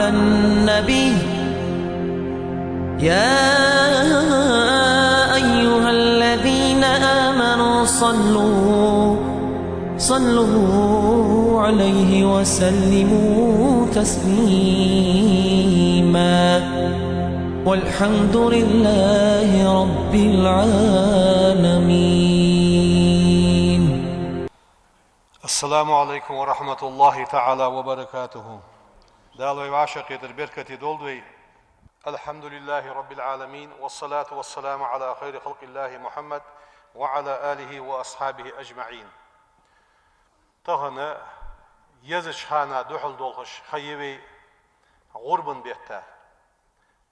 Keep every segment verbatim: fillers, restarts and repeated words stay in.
النبي، يا أيها الذين آمنوا صلوا، صلوا عليه وسلموا تسليما. والحمد لله رب العالمين. السلام عليكم ورحمة الله تعالى وبركاته. Дала вай вӀашагӀкхетар беркате долда вай. الحمد لله رب العالمين، والصلاة والسلام على خير خلق الله محمد وعلى آله وأصحابه أجمعين. Тахан езача хана духьал долхаш ха я вай гӀурбан бетта.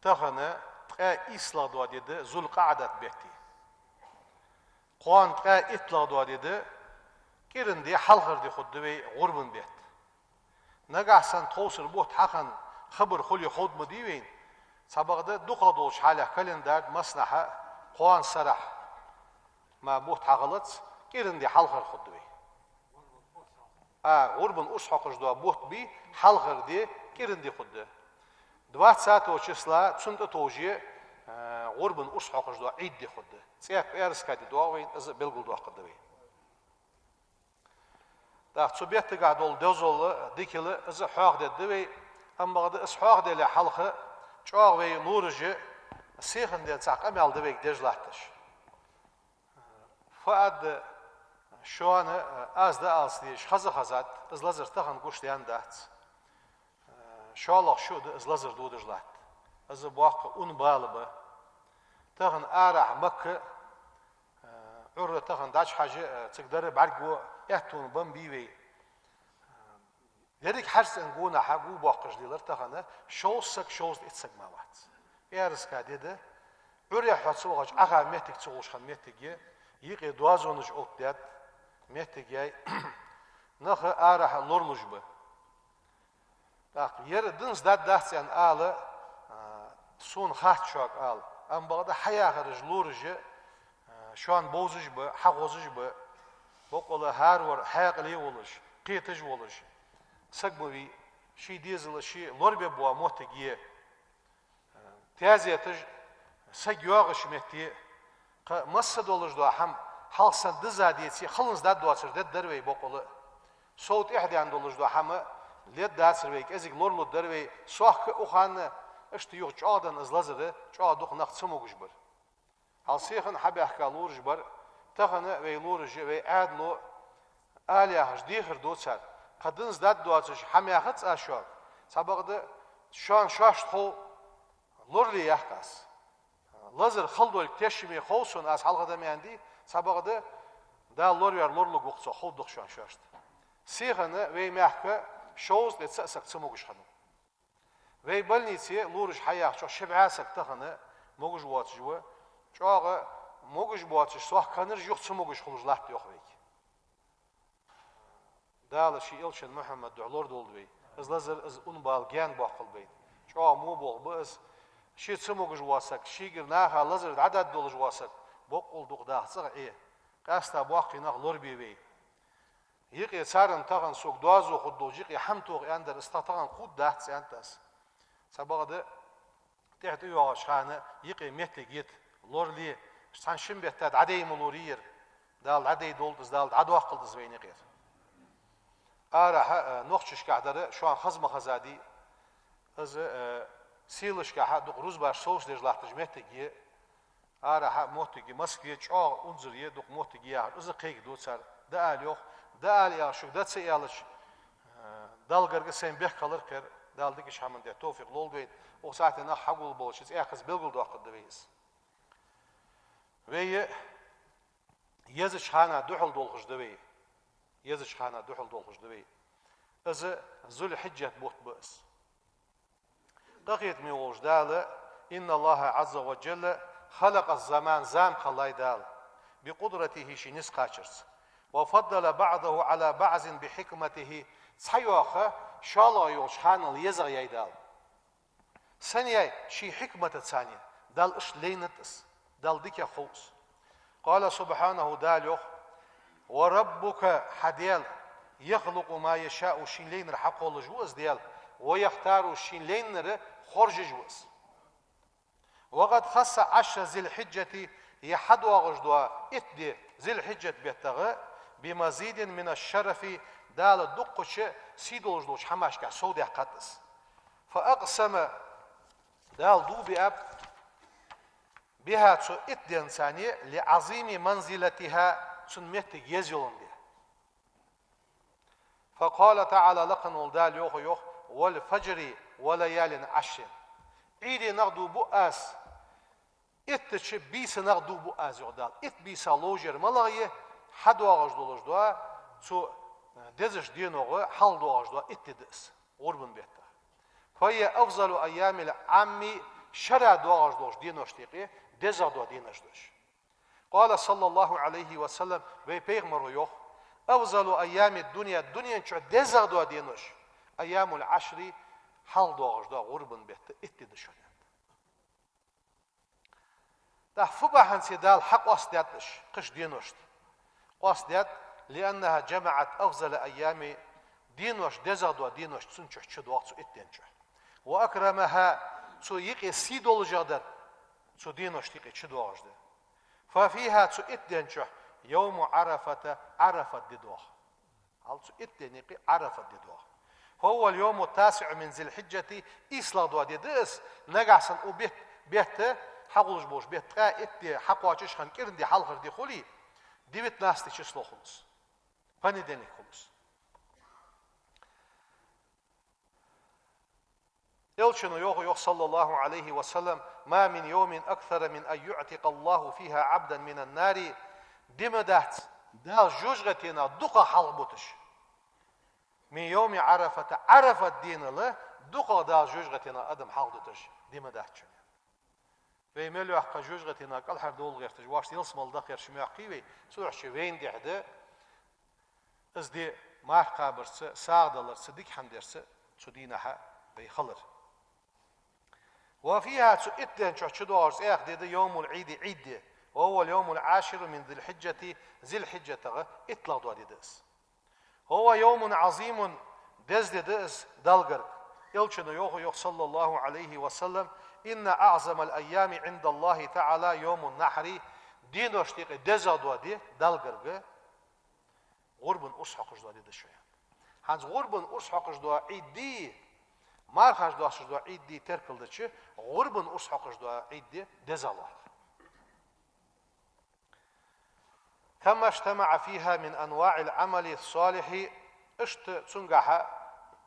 Тахан ткъаь ийслагӀа дола ди да ЗулкъаӀдат бетта. Кхоана ткъаь иттлагӀа дола ди да, кӀиранди хьалхара ди хургда вай гӀурбан бетта. Нагахьа санна тховсара бутт хьахинна хабар хуле ховш ма дий вайна, цхьабакъда дукхагӀа долча хьалех календарь массанахьа кхоана сарахьа ма бутт хьахилац, кӀиранди хьалхара хургда вай. А, гӀурбан урс хьокхаш дола бутт бий, хьалхара ди кӀиранди хургда. Двадцатого числа цунна тӀатовжа, э, гӀурбан урс хьокхаш дола Ӏид ди хургда. ЦӀаькха пӀаьраска ди доагӀа вайна, из а белгалдоаккхаргда вай. ТӀаккха цу беттагахьа дола дозал, дикал, из а хьоахадергда вай, амма бакъда из хьоахаделлале хьалха чӀоагӀа вай лораша сиха денз цхьа къамаьл да вайга деш латташ. Фу аргда, шоана, э, аз дӀааллалца дезаш хаза хазад, из лазар тахан гуш даьнна дац. Э, шоллагӀа шу да из лазар додаш латт. Из боккха ун бала ба. Тахан арахьа Макка, э, Ӏуйрре тахан дӀачухьежа, э, цига дар бӀаргаго, аьттув бан бий вай. Деррига хьажцӀен гонахьа гу боаккхаш лелар тахан шовзткъа саг, шовзткъа итт саг мара вац. ПӀаьраска ди да, Ӏуйрре хьо ца вахача Ӏаха моттиг ца хулаш хинна моттиг я, юкъе доазонаш оттадаьд, моттиг яй, нах арахьа лоралуш ба. ТӀаккха ер динца даьдац аьнна ала, а, сона хац шуга ала, амма бакъда хьаяхараш лораша, а, шоана бовзаш ба, хьахозаш ба, боккъала хӀаравар хьаькъале волаш, кхеташ волаш саг ма вий, ший дезал ше лорабергбола моттиг я. Таьзеташ, саг йоагӀача метте, кхы масса долаш дола хӀама хьалха санна дизза деце, халонца даьдоацар дергдар вай боккъала. Сов тӀехьа даьнна долаш дола хӀама лергдацар вай, кӀезига лоралургдар вай, сохка а укх хана, иштта юха чӀоагӀа денна из лазар, чӀоагӀа дукха нах ца могаш бар. Хьалсехана хьабаьхка лораш бар, тахан вай лораша, вай Ӏаьдало ала яхаш дехар ду цар. Кхы динца даьдоацаш хӀама яхац аз шуга, цхьабакъда шоана шоашта хов лорале, яхаш аз. Лазар хала долга тешаме хов сона аз хьалха даьнна ди, цхьабакъда Дала лораваьр лоралургва-кх, цо ховргда-кх шоана шоашта. Сихана вай мехка шовзткъеи цхьа саг ца могаш хиннав. Вай больнице лораша хьаяхачох ши бӀаь саг тахан могаш воацаш ва, чӀоагӀа могаш боацаш, сохка хиннараш юха ца могаш хулаш латт, йоах вайга. Дала ший элчан Мухьаммада духьа лорадолда вай. Из лазар, из ун бала гаьна боаккхалба вайна. ЧӀоагӀа во болх ба из. Ше ца могаш вола саг, шийгара наха лазар дӀадаьдолаш вола саг, боккъал дукха даха цӀагӀа Ӏе. Къаьстта боккхий нах лорабе вай. Юкъе царна тахан сога доазув хургдолаш юкъе хӀама тоха аьннадар, из тха тахан кхувргдац аьннад аз. Цхьабакъда тӀехьа тӀайоагӀача хана юкъе моттиг йита, лорале, цхьан-шин бетта дӀадайна ма лорий ер. Дала дӀадайдолда из, Дала дӀадоаккхалда из вайна юкъера. Арахьа, э, нохчашкахьа дар шоана хаза ма хазадий. Из, э, селашкахьа дукха рузбаш совцадеш латташ моттиг я. Арахьа моттиг я, Москве чӀоагӀа унзара я, дукха моттиг я яхар, из кхайкаду цар. ДӀаала йоах, дӀаала яхаш шуга дӀа ца аьлча, э, Далла гарга сайна бехк хилар-кх ер, Дала дикача хӀаман тӀа товфикъ лолда вайна, укх сахьате нах хьагулболча цӀаькхаза белгалдоаккхаргда вай из. Вай езача хана духьал долхаш да вай. Езача хана духьал долхаш да вай. Из Зуль-Хьиджат бутт ба из. Къахетаме волча Дала: إن الله عز وجل خلق الزمان, зама кхеллай Дала, بقدرته, ший низ кхачарца, وفضل بعضه على بعض بحكمته, цхьайола ха шоллагӀа йолча ханал езагӀа яьй Дала. Сенна яьй? Ший хьикматаца яьй. Дала иштта лайнад из. Далла дикагӀа хов из. قال سبحانه, Дала йоах: وربك, хьа Даьла, يخلق ما يشاء, шийна лайнар хьакхоллаш ва из Даьла, ويختار шийна лайнар хоржаш ва из. وقد خص عشر ذي الحجة е хьадоагӀаш дола итт ди Зуль-Хьиджат беттагӀа بمزيد من الشرف Дала дукхача сий долаш долча хӀамашка совдаьккхад из. فأقسم Дала дув биаб بها цу итт денца لعظيم منزلتها цун моттиг еза йоландаь. فقال تعالى лакха вола Дала йоах, йоах: والفجر وليال عشر Ӏуйранах дув буъ аз, иттача бийсанах дув буъ аз, йоах Дала. Итт бийса ловш яр малагӀа я, хьадоагӀаш долаш дола, цу дезача деногӀа хьалха доагӀаш дола итт ди да из, гӀурбан бетта. فهي أفضل أيام العام шера доагӀаш долча деношта юкъе дезагӀа дола денош да уж. قال صلى الله عليه وسلم вай пайхамара йоах: أفضل أيام الدنيا дунен чу дезагӀа дола денош أيام العشر хьалха доагӀаш дола гӀурбан бетта итт ди да шоана. ТӀаккха фу бахьанца Дала хьакъоастадаьд уж, кхыча деношта? Къоастадаьд, لأنها جمعت أفضل الأيام денош, дезагӀа дола денош цун чу чудоагӀа цу итт ден чу. وأكرمها цу юкъе сий долашагӀа дар цу деношта юкъе чудоагӀаш да. ففيها цу итт ден чу يوم عرفة Ӏарафат ди доагӀа. Хьал цу итт ден юкъе Ӏарафат ди доагӀа. هو اليوم التاسع من ذي الحجة ийслагӀа дола ди да из, нагахьа санна укх бет-, бетта, хьагулдеш болча бетта ткъаь итт ди хьакхоачаш хинна кӀиран ди хьалхара ди хуле, девятнадцатое число хул из. Понедельник хул из. Элчано йоах, йоах, صلى الله عليه وسلم: ما من يوم أكثر من أن يعتق الله فيها عبدا من النار ди ма дац Дала жожагӀатенах дукхагӀа хьалхабуташ من يوم عرفة Ӏарафат денал дукхагӀа Дала жожагӀатенах адам хьалхадуташ ди ма дац шоана. Вай мел йоккха жожагӀатенах кӀалхардовла гӀерташ, воашта ялсмала даха гӀерташ мохкий вай, цудухьа вайна дехьа да из ди марха кхабарца, сагӀа даларца, дика хӀама дарца цу дийнахьа вай хилар. وفيها цу итт ден чу чудоагӀаш цхьаькха ди да يوم العيد Ӏийд ди, وهو اليوم العاشر من ذي الحجة ЗулхӀиджатагӀа иттлагӀа дола ди да из. هو يوم عظيم деза ди да из Далла гарга. Элчано йоах, йоах, صلى الله عليه وسلم: إن أعظم الأيام عند الله تعالى يوم النحر деношта юкъе дезагӀа дола ди Далла гарга гӀурбан урс хьокхаш дола ди да шоана. ХӀанз гӀурбан урс хьокхаш дола Ӏийд ди, мархаш доасташ дола Ӏийд ди теркалдича, гӀурбан урс хьокхаш дола Ӏийд ди дезагӀа лоархӀ. كما اجتمع فيها من أنواع العمل الصالح иштта цунгахьа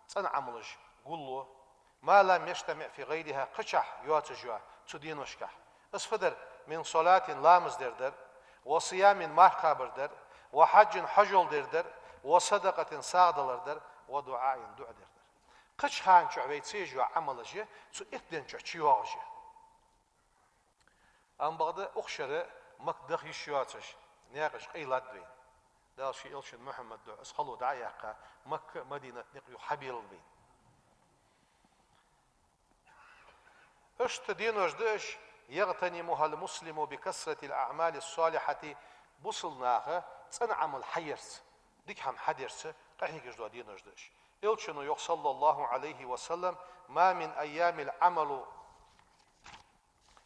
цӀена Ӏамалаш гуллу, ما لم يجتمع في غيرها кхычахьа йоацаш йола цу деношкахь. Из фу дар: من صلاة ламаз дар дар, وصيام марха кхабар дар, وحج хьажол дар дар, وصدقة сагӀа далар дар, ودعاء дуӀа дар дар. Кхыча хана чухь вай ца еш йола Ӏамалаш я цу итт ден чухь чуйоагӀаш я. Амма бакъда укх шера Макка даха йиш йоацаш, наькъаш къайладда вайна. Дала ший элчан Мухьаммад духьа из хало дӀа а яьккха, Макка а Мадинат а никъ юха хьабелла вайна. Иштта денош да уж, يغتنمها المسلم بكثرة الأعمال الصالحة бусалба наха цӀена Ӏамал хьаярца, дика хӀама хьадарца къахьегаш дола денош да уж. Элчано йоах, صلى الله عليه وسلم: ما من أيام العمل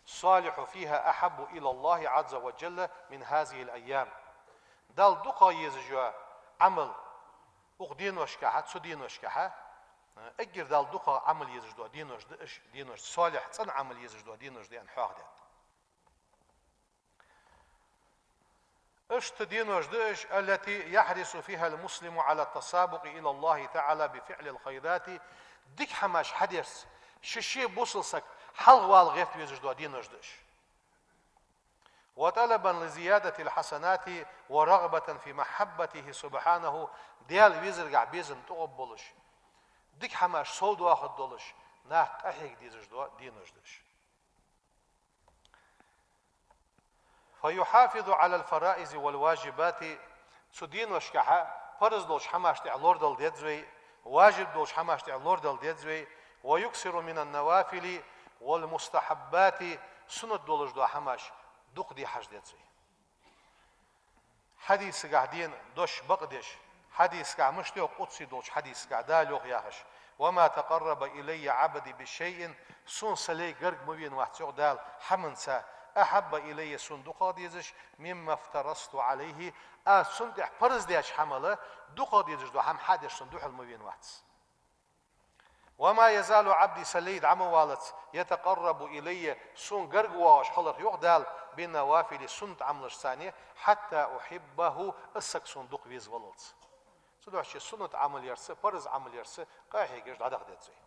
الصالح فيها أحب إلى الله عز وجل من هذه الأيام Далла дукхагӀа езаш йола Ӏамал укх деношкахьа, цу деношкахьа, эггара Далла дукхагӀа Ӏамал езаш дола денош да уж, денош, салихӀ, цӀена Ӏамал езаш дола денош да аьнна хьоахадаьд. Иштта денош да уж, التي يحرص فيها المسلم على التسابق إلى الله تعالى بفعل الخيرات дика хӀамаш хьадарца, ше-ше бусалба саг хьалхавала гӀерта везаш дола денош да уж. وطلبا لزيادة الحسنات ورغبة في محبته سبحانه Даьла везаргахь безам тӀагӀоргболаш, дика хӀамаш совдоахаргдолаш, нах къахьега дезаш дола денош да уж. فيحافظ على الفرائض والواجبات цу деношкахьа парз долча хӀамашта тӀа лорадала деза вай, важиб долча хӀамашта тӀа лорадала деза вай, ويكثر من النوافل والمستحبات суннат долаш дола хӀамаш дукха де хьажа деза вай. Хьадисагахь дена дош бакъдеш, Хьадисагахь, мишта йоах, къудси долча хьадисагахь, Дала йоах яхаш: «وما تقرب إلي عبدي بشيء», сона са лай гарга ма вена вац, йоах Дала, хӀаманца, «أحب إلي», сона дукхагӀа дезаш, «مما افترضت عليه», аз цунна тӀехь парз даьча хӀамал дукхагӀа дезаш дола хӀама хьадеш сона духьал ма вена вац. «وما يزال عبدي», са лай дӀа ма валац, «يتقرب إلي», сона гарга воагӀаш хиларх, йоах Дала, «بالنوافل», суннат Ӏамалашца, «حتى أحبه», из саг сона дукха везаваллалца. Цудухьа суннат Ӏамал ярца, парз Ӏамал ярца къахьегаш дӀадаха деза вай.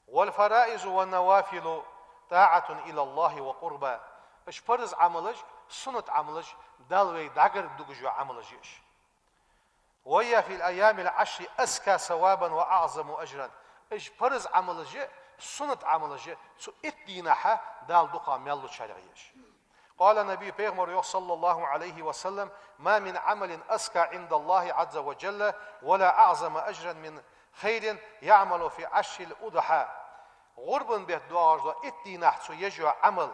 «والفرائض والنوافل طاعة إلى الله وقربة». Уж парз Ӏамалаш, суннат Ӏамалаш, Далла вай дӀагарга дугаш йола Ӏамалаш я уж. «وهي في الأيام العشر أزكى ثوابا وأعظم أجرا». Уж парз Ӏамалаш а, суннат Ӏамалаш а цу итт дийнахьа Дала дукха маьл лучарех я уж. قال النبي, пайхамара йоах, صلى الله عليه وسلم: «ما من عمل أزكى عند الله عز وجل ولا أعظم أجرا من خير يعمل في عشر الأضحى». ГӀурбан бетта доагӀаш дола итт дийнахьа цо еш йола Ӏамал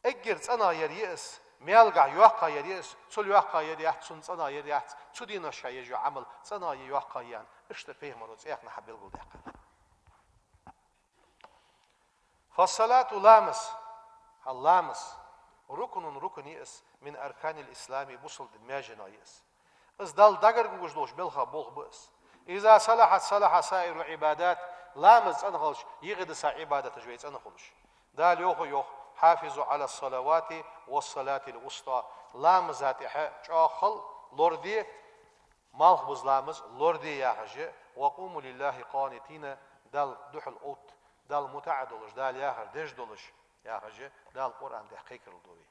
эггара цӀенагӀъяр я из, маьлагахь йоккхагӀъяр я из, цул йоккхагӀъяр яц, цул цӀенагӀъяр яц цу дийнашка еш йола Ӏамал, цӀенагӀъяр, йоккхагӀъяр, иштта пайхамара цӀенагӀа белгалдаьккхад. «فالصلاة», ламаз, хьа ламаз, «ركن», рукн я из, «من أركان الإسلام», бусалба дина маьженех я из. Из Далла дӀагарга вугаш долча белхех болх ба из. «إذا صلحت صلح سائر العبادات», ламаз цӀена хилча, юкъе дисса Ӏибадаташ вай цӀена хулаш. Дала йоах, йоах: «حافظوا على الصلوات والصلاة الوسطى». Ламаза тӀехьа чӀоагӀа хила, лораде, малхбуза ламаз лораде яхаш а, «وقوموا لله قانتين», Далла духьал отта, Далла мутӀахьа долаш, Дала яхар деш долаш яхаш а, Дала Къуръан тӀа кхайкарал ду вай.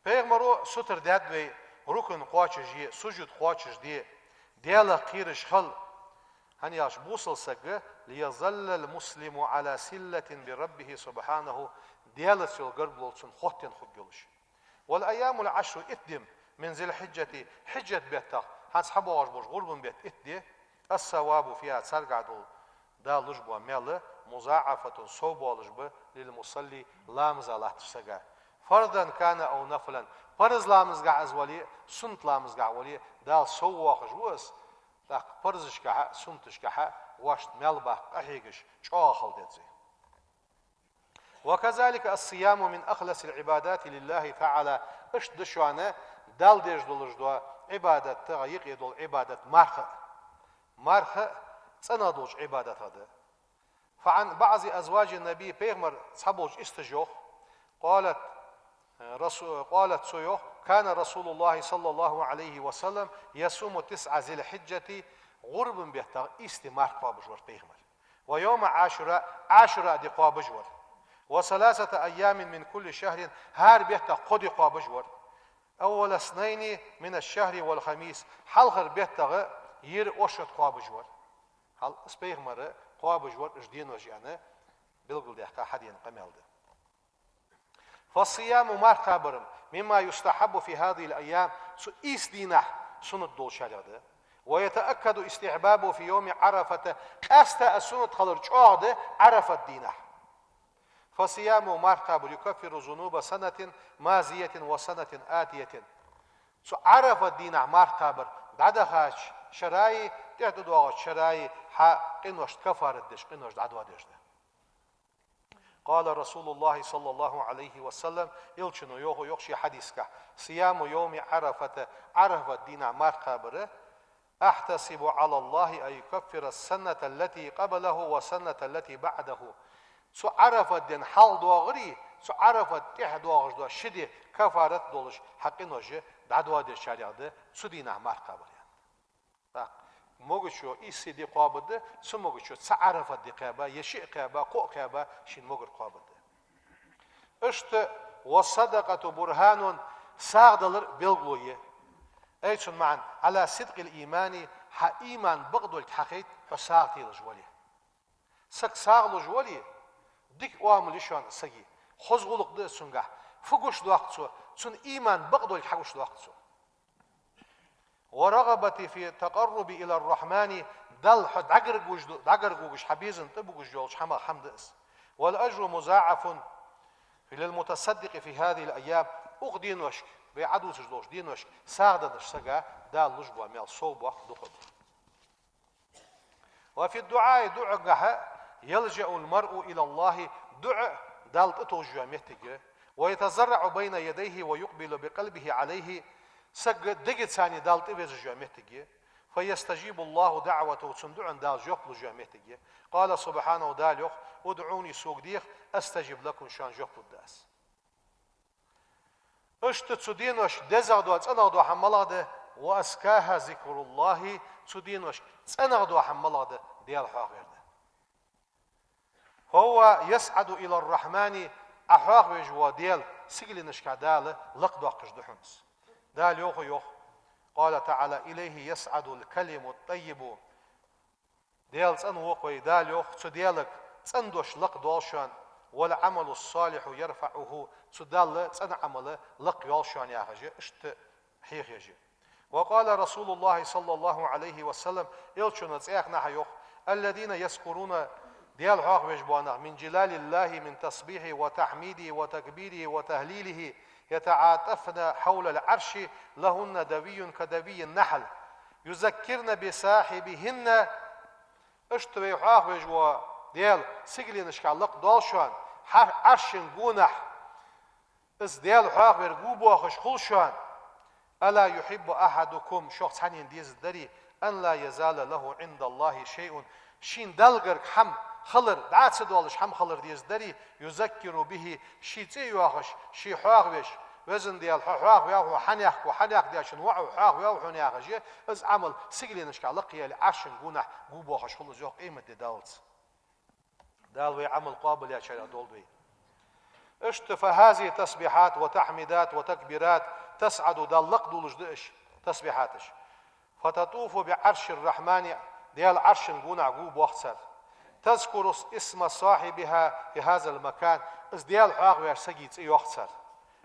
Пайхамара сутара даьд вай, рукн кхоачашде, сужуд кхоачашде, Даьлах кхераш хила. ХӀана аьлча бусалба саг, «ليظل المسلم على صلة بربه سبحانه», Даьлаца йола гаргало цун хоттаденна хургйолаш. «والأيام العشر», итт ди, «من ذي الحجة», Хьиджат беттах, хӀанз хьабоагӀаш бола гӀурбан бетта итт ди, «الثواب فيها», царгахь дола Дала луш бола маьл, «مضاعفة», сов болаш ба, «للمصلي», ламаза латтача сага. «فرضا كان أو نفلا», парз ламазгахь из вале а, суннат ламазгахь вале а, Дала сов воаккхаш ва из, тӀаккха парзашкахьа а, суннаташкахьа а воашта маьл баккха къахьегаш чӀоагӀа хила деза вай. «وكذلك الصيام من أخلص العبادات لله تعالى». Иштта да шоана Далла деш долаш дола Ӏибадатагахь юкъе дола Ӏибадат марха а. Марха а цӀенагӀа долча Ӏибадатех да. «فعن بعض أزواج النبي», пайхамара цхьаболча исташа йоах, قالت، رسو-، قالت, цо йоах: «كان رسول الله صلى الله عليه وسلم يصوم تسع ذي الحجة», гӀурбан беттах ийс ди марха кхоабаш вар пайхамар. «ويوم عاشوراء», Ӏашура ди кхоабаш вар. «وثلاثة أيام من كل شهر», хӀара беттах кхо ди кхоабаш вар. «أول اثنين من الشهر والخميس», хьалхара беттагӀа, йиъ оршот кхоабаш вар. Хьал из пайхамара кхоабаш вар уж денош аьнна, белгалдаьккха хьадена къамаьл да. «فالصيام», марха кхабар, «مما يستحب في هذه الأيام», цу ийс дийнахьа суннат долчарех да. «ويتأكد استحبابه في يوم عرفة», къаьстта а суннат хилар чӀоагӀа да Ӏарафат дийнахьа. «فصيامه», марха кхабар, «يكفر ذنوب سنة ماضية وسنة آتية». Цу Ӏарафат дийнахьа марха кхабар дӀадахача шера а, тӀехьа тӀадоагӀача шера а хьа къиношта кафарат деш, къинош дӀадоадеш да. «قال رسول الله صلى الله عليه وسلم», Элчано йоах, йоах ший хьадисагахь: «صيام يوم عرفة», Ӏарафат дийнахьа марха кхабар, «أحتسب على الله أن يكفر السنة التي قبله والسنة التي بعده». Цу Ӏарафат ден хьалха доагӀари, цу Ӏарафат тӀехьа доагӀаш дола ши ди кафарат долаш, хьа къинош дӀадоадечарех да цу дийнахьа марха кхабар, аьнна. ТӀаккха могачо ийс ди кхоабаргда, цамогачо цхьа Ӏарафат ди кхаьба, е шиъ кхаьба, кхоъ кхаьба, шийна могар кхоабаргда. Иштта «والصدقة برهان», сагӀа далар белгало я. Ай, цун маӀан: «على صدق الإيمان», хьа иман бакъдолга хьахайт хьо сагӀа телаш вале. Саг сагӀа луш вале, дика оамал я шоана сага, хоза гӀулакх да из цунгахь, фу гуш доаккх цо, цун иман бакъдолга хьагуш доаккх цо. «والرغبة في التقرب إلى الرحمن», Далла хьо дӀагаргвугаш, дӀагаргвугаш, хьа безам тӀабугаш йолча хӀамах хӀама да из. «والأجر مضاعف للمتصدق في هذه الأيام», Укх деношка, вай Ӏадувцаш долча деношка, сагӀа деннаш сага Дала луш бола маьл сов боаккх дукха ба. وفي الدعاء, дуӀагахьа, يلجأ المرء إلى الله, дуӀа Далла тӀатовжа йола моттиг я, ويتضرع بين يديه ويقبل بقلبه عليه, саг дегаца Далла тӀавирза йола моттиг я, فيستجيب الله دعوته, цун дуӀан Дала жоп луш йола моттиг я. قال سبحانه, Дала йоах: ادعوني, сога деха, أستجب لكم, шоана жоп лургда аз. Иштта цу деношка дезагӀа дола, цӀенагӀа дола хӀама малагӀа да? وأزكاها ذكر الله, цу деношка цӀенагӀа дола хӀама малагӀа да? Даьла хьоахавар да. فهو يصعد إلى الرحمن, Ӏа хьоахавеш вола Даьла, сигаленашка Дала лакхдоаккхаш да хьона из. Дала йоах, йоах: قال تعالى: إليه يصعد الكلم الطيب. Даьла цӀена ва-кх вай, Дала йоах, цу Даьлага цӀена дош лакхдоал шоана, والعمل الصالح يرفعه, цу Далла цӀена Ӏамал лакхйоал шоана, яхаш, иштта хьехаеш я. وقال رسول الله صلى الله عليه وسلم, Элчано цхьаькханахьа йоах: الذين يذكرون, Даьла хьоахавеш бола нах, من جلال الله, من تسبيحه وتحميده وتكبيره وتهليله, يتعاطفن حول العرش لهن دوي كدوي النحل، يذكرن بصاحبهن. Иштта вай хьоахавеш вола Даьла сигаленашка лакхдоал шоана, хьа-, Ӏаршан гонахьа из Даьла хьоахавар гу боахаш хул шоана. ألا يحب أحدكم, шух цхьаннена дезаргдарий, أن لا يزال له عند الله شيء, шийна Далла гарга хӀама хилар, дӀа а ца доалаш хӀама хилар дезаргдарий, يذكر به, ший цӀи а йоахаш, ше хьоахавеш, Везан Даьла, хьо хьоахаваьв, хьо хьанехк ва, хьанехк даьчун воӀ ва, хьоахаваьв хьона, яхаш, из Ӏамал сигаленашка лакхъяьле, Ӏаршан гонахьа гу боахаш хул из, йоах, къематди даллалца. Дала вай Ӏамал къоабалъяьчарех долда вай. Иштта, فهذه تسبيحات وتحميدات وتكبيرات تصعد, Далла лакхдоалаш да уж, тасбихьаташ. فتطوف بعرش الرحمن, Даьла Ӏаршан гонахьа гу боах цар. تذكر اسم صاحبها في هذا المكان, из Даьла хьоахаваьча сага цӀи йоах цар.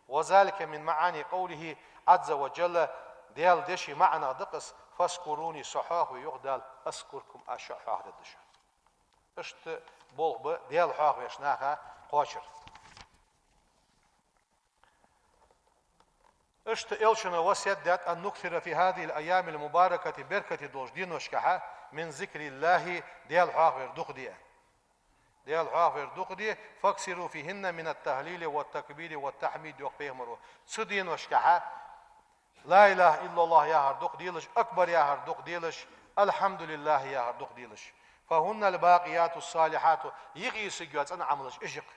وذلك من معاني قوله عز وجل, Даьла дешай маӀанех да-кх из: فاذكروني, со хьоахаве, йоах Дала, أذكركم, аз шо а хьоахадергда шоана. Иштта болх ба Даьла хьоахавеш наха кхоачар. Иштта Элчано васкет даьд: أن نكثر في هذه الأيام المباركة, беркате долча деношкахьа, من ذكر الله, Даьла хьоахавар дукха де. Даьла хьоахавар дукха де, فأكثروا فيهن من التهليل والتكبير والتحميد, йоах пайхамаро. Цу деношкахьа لا إله إلا الله яхар дукха делаш, أكبر яхар дукха делаш, الحمد لله яхар дукха делаш. فهن الباقيات الصالحات, йиса йола цӀена Ӏамалаш уж я-кх.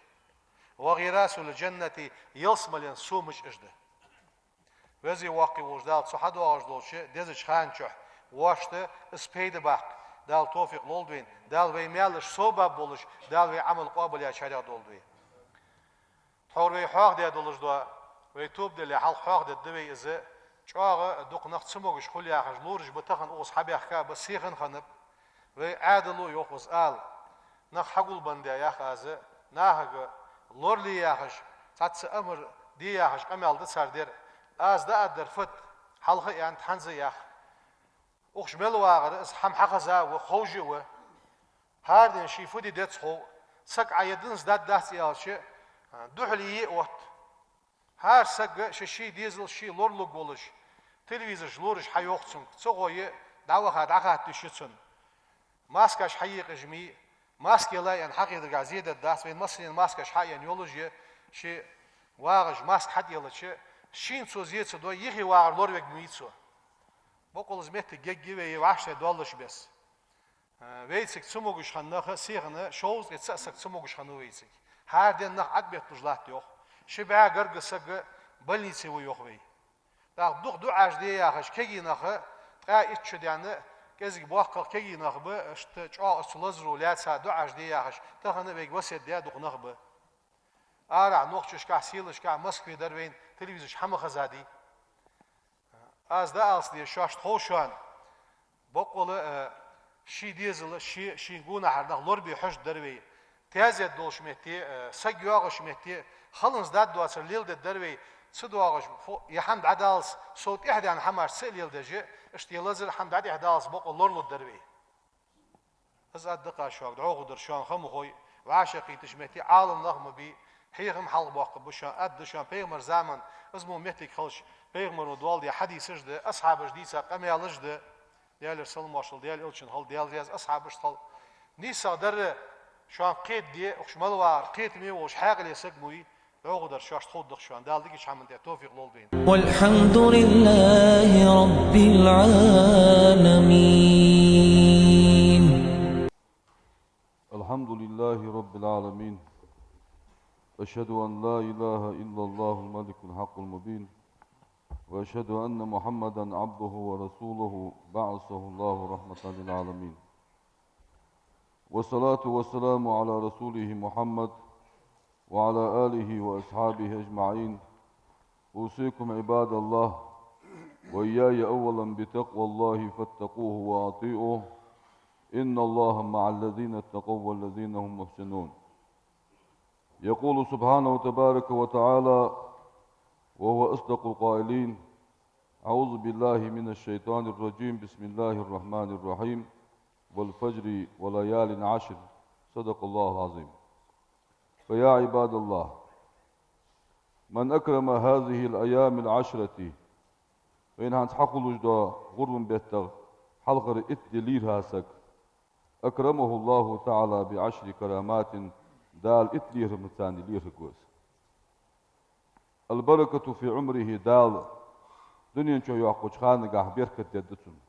وغراس الجنة, ялсмален сомаш уж да. Веза-воккха волча Дала цу хьадоагӀаш долча дезача хана чухь вешта из пайда баккха Дала товфикъ лолда вайна. Дала вай маьлаш совбаргболаш, Дала вай Ӏамал къоабалъяьчарех долда вай. Тхьовра вай хьоахадаь долаш дола, вай тоба дале хьалха хьоахадергда вай из, чӀоагӀа дукха нах цамогаш хул яхаш лораш ба тахан, укхаза хьабаьхка а ба, сиха хиннаб. Вай Ӏаьдало, йоах, из ала. Нах хьагулбенна да, йоах аз, нахага лорале яхаш, цхьацца амар де яхаш къамаьл да цар дер. Аз дӀааргдар фуд, хьалха а аьннад, хӀанз а йоах. Укх чу мел вагӀар из хӀама хьахеза а ва, ховш а ва. ХӀара ден ший фу де деза хов, саг Ӏа е динца даргдац аьлча, духьале е отт. ХӀара сага ший-ший дезал ше лоралургволаш, телевизораш лораш хьайоах цунга. Ца гӀо е, дӀаваха дӀахатта йиш я цунна. Маскаш хьаекъаш ма йий, маска елла аьнна хьахетаргахьа зе дергдац, вайна массанена маскаш хьаена йолаш я, ше вагӀаш маска хьатӀаеллача, шийна цо зе ца дой, юхе вагӀар лоравергма вий цо. Боккъала из моттиг герга я вай, вӀаштӀехьа доаллаш бесса. Вайцига цамогаш хинна нах, сихана шовзткъеи цхьа саг цамогаш хиннав вайцига. ХӀара ден нах Ӏадбетталуш латт, йоах. Ши бӀаь гаргга саг больнице ва, йоах, вай. ТӀаккха дукха дуӀаш де яхаш кагий нах, ткъаь итт шу даьнна, кӀезига боккхагӀа кагий нах ба, иштта чӀоагӀа цу лазаро лаьца дуӀаш де яхаш, тахан а вайга васкет даь дукха нах ба. Арахьа нохчашкахьа, селашкахьа, Москве дар вайна, телевизораш хьа ма хезадий. Аз дӀааллалца деза шоашта хов шоана. Боккъала, э, ший дезал, ший, ший гонахьара нах лорабе хьожаргдар вай. Таьзет долча метте, э, саг йоагӀача метте, халонца даргдоацар леладергдар вай. Ца доагӀаш, фу, е хӀама дӀадаллалца, сов тӀехдаьнна хӀамаш ца а леладеш, иштта е лазар, хӀама дӀатӀехьадаллалца бокъо лоралургдар вай. Из аргда-кх аз шуга, дӀахо дар шоана ха ма хой, вӀашагӀкхийтача метте Ӏалам нах ма бий, Хьехам хьалха боаккхаргба шоана, аргда шоана, пайхамара заман, из мо моттиг хилча, пайхамара доаладаь хьадисаш да, асхьабаша дийца къамаьлаш да, Даьлера салам-моаршал Даьла элчанна хилда, Даьла раьза асхьабашта хилда. Нийсагӏа дар шоана кхетаде, укх чу мел вагӏар кхетаме волаш хьаькъале саг ма вий, догӏа дар шоашта ховргда шоана, Дала дикача хӏаман тӏа товфикъ лолда вайна. والحمد لله رب العالمين. الحمد لله رب العالمين. أشهد أن لا إله إلا الله الملك الحق المبين. وأشهد أن محمدا عبده ورسوله بعثه الله رحمة للعالمين. والصلاة والسلام على رسوله محمد وعلى آله وأصحابه أجمعين. أوصيكم عباد الله وإياي أولا بتقوى الله فاتقوه وأطيعوه. إن الله مع الذين اتقوا والذين هم محسنون. يقول سبحانه تبارك وتعالى وهو أصدق القائلين: أعوذ بالله من الشيطان الرجيم. بسم الله الرحمن الرحيم. والفجر وليال عشر. صدق الله العظيم. فيا عباد الله، من أكرم هذه الأيام العشرة, вайна хӏанз хьахулаш дола гӏурбан беттах хьалхара итт ди лийрхӏа саг, أكرمه الله تعالى بعشر كرامات, Дала итт лерхӏамца лерхӏаргва из. البركة في عمره, Дала дунен чу йоаккхача ханагахь беркат дергда цунна.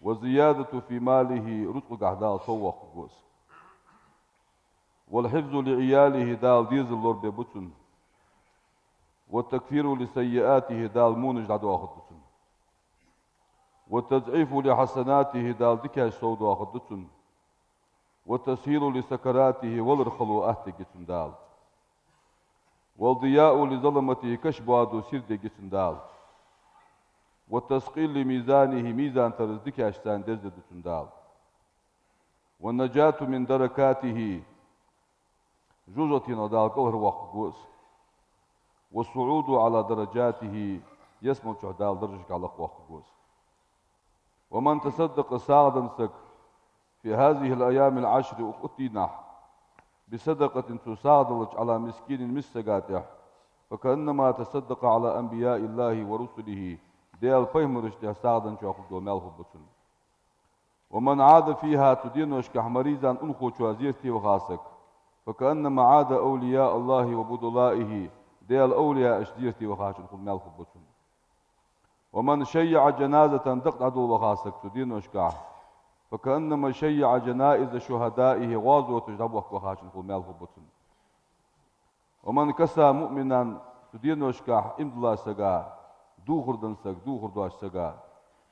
والزيادة في ماله, рузкъагахь Дала сов воаккхаргва из. والحفظ لعياله, Дала дезал лорабергба цунна. والتكفير لسيئاته, Дала вонаш дӏадоахаргда цунна. والتضعيف لحسناته, Дала дикаш сов доахаргда цунна. والتسهيل لسكراته, валар хало аттаергья цунна Дала. والضياء لظلمته, каша боадо сийрдергья цунна Дала. والتثقيل لميزانه, мизан тараз дикашца дездергда цунна Дала. والنجاة من دركاته, жожагӏатенах Дала кӏалхарвоаккхаргва из. والصعود على درجاته, ялсмала чу Дала даржашка лакхвоаккхаргва из. ومن تصدق, сагӏа денна саг, في هذه الأيام العشر, укх итт дийнахь, بصدقة, цо сагӏа делча, على مسكين, миска сага тӏа, فكأنما تصدق على أنبياء الله ورسله, Даьла пайхамарашта тӏа сагӏа денначоа хургдола маьл хургба цунна. ومن عاد فيها, цу деношкахь مريضا, унахочоа зерате ваха саг, فكأنما عاد أولياء الله وبدلائه, Даьла овлияаш зерате вахачун хул маьл хургба цунна. ومن شيع جنازة, дакъа дӏадолла ваха саг цу деношкахь, فكأنما شيع جنائز شهدائه, гӏазоташ дӏабохка вахачун хул маьл хургба цунна. ومن كسا مؤمنا, цу деношкахь иман диллача сага духар денна саг, духар доаца сага,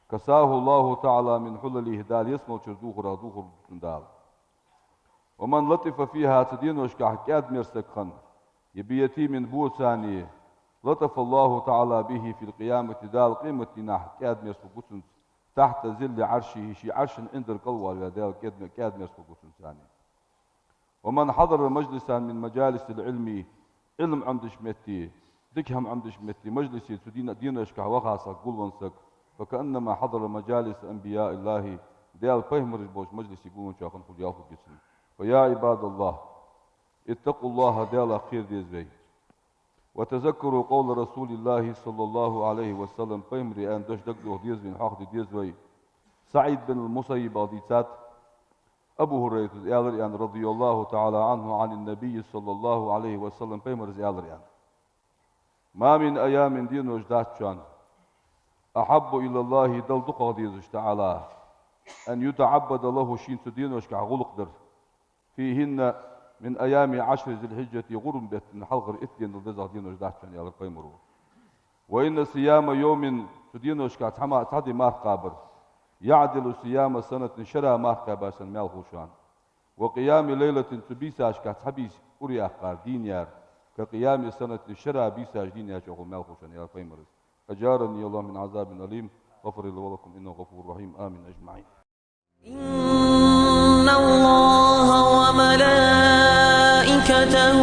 كساه الله تعالى من حلله, Дала ялсмала чура духарах духар дергда цунна Дала. ومن لطف فيها, цу деношкахь кӏаьда-мерза саг хинна, е بيتيم, боцане, لطف الله تعالى به في القيامة, Дала къематдийнахь кӏаьда-мерза хургва цунца, تحت ظل عرشه, ший Ӏаршан ӏиндара кӏалвоалаваь Дала кӏаьда-, кӏаьда-мерза хургва цунца цане. ومن حضر مجلسا من مجالس العلم, Ӏилма Ӏомадеча метте, дика хӏама Ӏомадеча метте, мажлисе цу дина-, деношкахь ваха саг, гулвенна саг, فكأنما حضر مجالس أنبياء الله, Даьла пайхамараш болча мажлисе гулвенначоа хинна хул яхугицна. فيا عباد الله، اتقوا الله, Даьлах кхера деза вай. وتذكروا قول رسول الله صلى الله عليه وسلم, пайхамара аьнна дош дагадоха деза вайна, хьоахаде деза вай. СаӀид бин ал-Мусаййибах дийцад, Абу ХӀурайрас аьлар аьнна, رضي الله تعالى عنه عن النبي صلى الله عليه وسلم, пайхамарас аьлар аьнна: ما من أيام, денош дац шоана, أحب إلى الله, Далла дукхагӏа дезаш, تعالى, أن يتعبد له, шийна цу деношкахь гӏулакх дар, فيهن, من أيام عشر ذي الحجة, гӏурбан бетта хьалхара итт денал дезагӏа денош дац шоана, аьлар пайхамара. وإن صيام يوم, цу деношкахь цхьа ма-, цхьа ди марха кхабар, يعدل صيام سنة, шера марха кхаьбар санна маьл хул шоана. وقيام ليلة, цу бийсашкахь цхьа бийса ураяккхар, дийна яр, كقيام سنة, шера бийсаш дийна яьчоа хул маьл хул шоана, аьлар пайхамара. أجارني الله من عذاب أليم، غفر لي ولكم إنه غفور رحيم. آمين أجمعين. إن الله وملائكته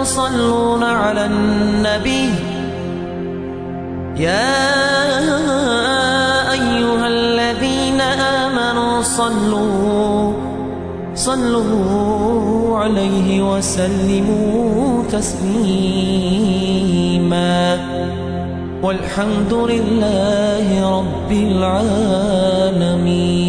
يصلون على النبي، يا أيها الذين آمنوا صلوا، صلوا عليه وسلموا تسليما. والحمد لله رب العالمين.